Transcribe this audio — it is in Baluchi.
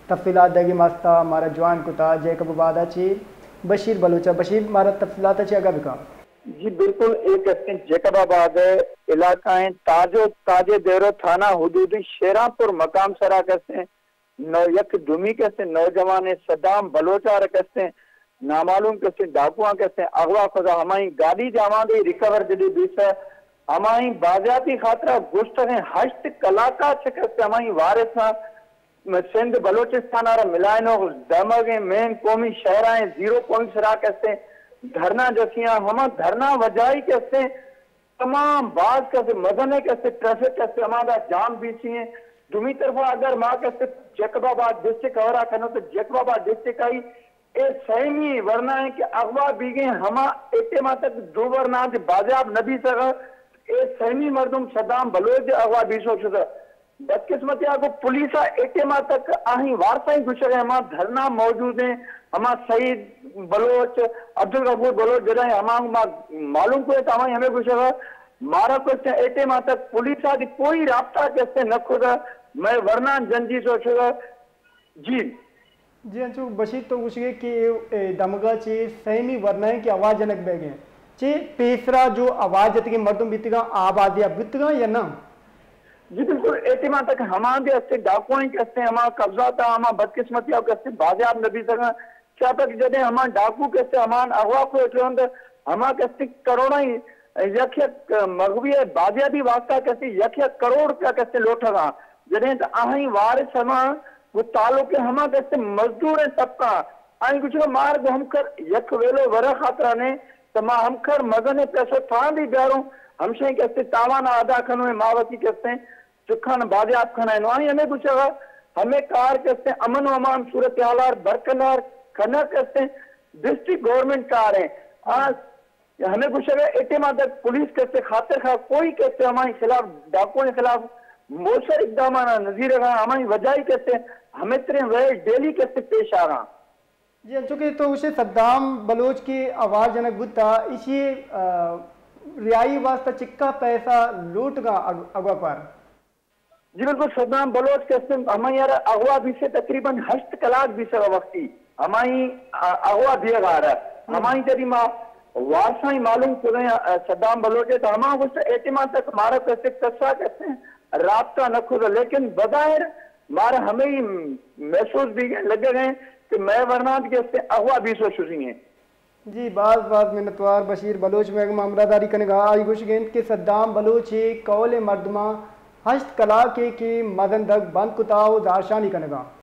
تفصیلات دگی ماستا مارا جوائن کتا جیکب آبادا چی بشیر بلوچا۔ بشیر، مارا تفصیلات چی آگاہ بکا۔ جی بالکل، ایک استیں جیکب آباد علاقہ ہیں، تاجو تاجے دیرو تھانہ حدود شیران پور مقام سرا کسیں نو یک دومی کسیں نوجوان صدام بلوچ آر کسیں نامعلوم کسیں ڈاکواں کسیں اغوا کھدا، ہمائی گاڑی جاواں دے ریکور جدی بیسا، ہمائی بازیابی خاطرہ گوشتگیں ہشت کلاکا چکسیں ہمائی وارثاں سندھ بلوچستان ء را ملائینوک دمگ ء مین قومی شہرائیں زیرو پوائنٹ سرا کسیں دھرنا جسیاں، ہما دھرنا وجائی کسیں تمام باز کسیں مزن کسیں ٹریفک کسیں ہما دا جام بیچی ہیں۔ دومی طرفا اگر ما کسیں جیکب آباد ڈسٹرکٹ ہورا کنو تو جیکب آباد ڈسٹرکٹ آئی اے سیمی ورنا ہیں کہ اغوا بیگیں ہما اے ٹیما تک دو ورنا دے بازیاب نبی سگا، اے سیمی مردم صدام بلوچ دے اغوا بیسو شدہ۔ بدقسمتی ء گوں پولیس ء اے ٹیم ء تک آہی وارثاں گوشگ ء ہما دھرنا موجود ہیں، ہما سعید بلوچ، عبدالغفور بلوچ جدائی ہما ما معلوم کو تو ہمائی ہمیں گوشگ ء مارا کو اے ٹیم ء تک پولیس ء کوئی رابطہ کسے نہ کھدا، میں ورنان جنجی سوچگ ء۔ جی۔ جی انچو بشیر تو گوشگے کہ اے دمگا چے سیمی ورنائیں کہ آواز جنک بیگیں، چے پیسرا جو آواز جتگیں مردم بیتگاں آبادی ء بیتگاں یا نہ؟ جی بالکل، اے ٹیما تک ہما دے استے ڈاکوئیں کہ استے ہما قبضہ تا ہما بدقسمتی او کہ استے بازیاب نبی سکاں۔ چا تک جدے ہما ڈاکو کہ استے ہما اغوا کو اترند ہما کہ استے کروڑاں یک یک مغوی بازیابی واسطہ کہ استے یک یک کروڑ روپیہ کہ استے لوٹگا۔ جدے تو آہیں وارث ہما وہ تعلق ہما کہ استے مزدور طبقہ آئی کچھ مار گو ہم کر یک ویلو ورا خاطرہ نے تو ما ہم کر مزن پیسو تھان دی بیاروں ہمشیں کہ استے تاوان ادا کنو ما وتی کہ استے چکھان بازیاب کنائینو۔ آئی ہمیں گوشگا ہمیں کار کستے امن و امان صورتحالار برقرار کنگ کستے ڈسٹرکٹ گورنمنٹ کار ہیں۔ آ ہمیں گوشگا اے ٹیما تک پولیس کستے خاطر خواہ کوئی کستے ہماری خلاف ڈاکوئیں خلاف موثر اقدامانا نظیر رہا ہماری وجہ ہی کستے ہمیں ترین ویل ڈیلی کستے پیش آ رہا۔ جی انچو کہ تو گوشے صدام بلوچ کہ آواز جنک بوتا ایشی رہائی واسطہ چکا پیسہ لوٹگا اگوا کار؟ جی بالکل، صدام بلوچ کہ استے ہمائی ء را اغوا بیسے تقریباً ہشت کلاک بیسے وقتی ہمائی اغوا بیغا را ہمائی جدی ما وارسائی معلوم کریں صدام بلوچ ہے تو ہما گوشت اعتماد تک مارا کسے کسا کسے رابطہ نہ کھدا، لیکن بظاہر مارا ہمیں محسوس بھی لگے گئے کہ میں ورنات کے استے اغوا بیسو شزی ہیں۔ جی باز باز منتوار بشیر بلوچ مئے گوما ہمراہداری کنگا۔ آئی گوشگ انت کہ صدام بلوچ ء قول ء مردماں ہشت کلاک ء کہ مزن دگ بند کتا و زہرشانی کنگا۔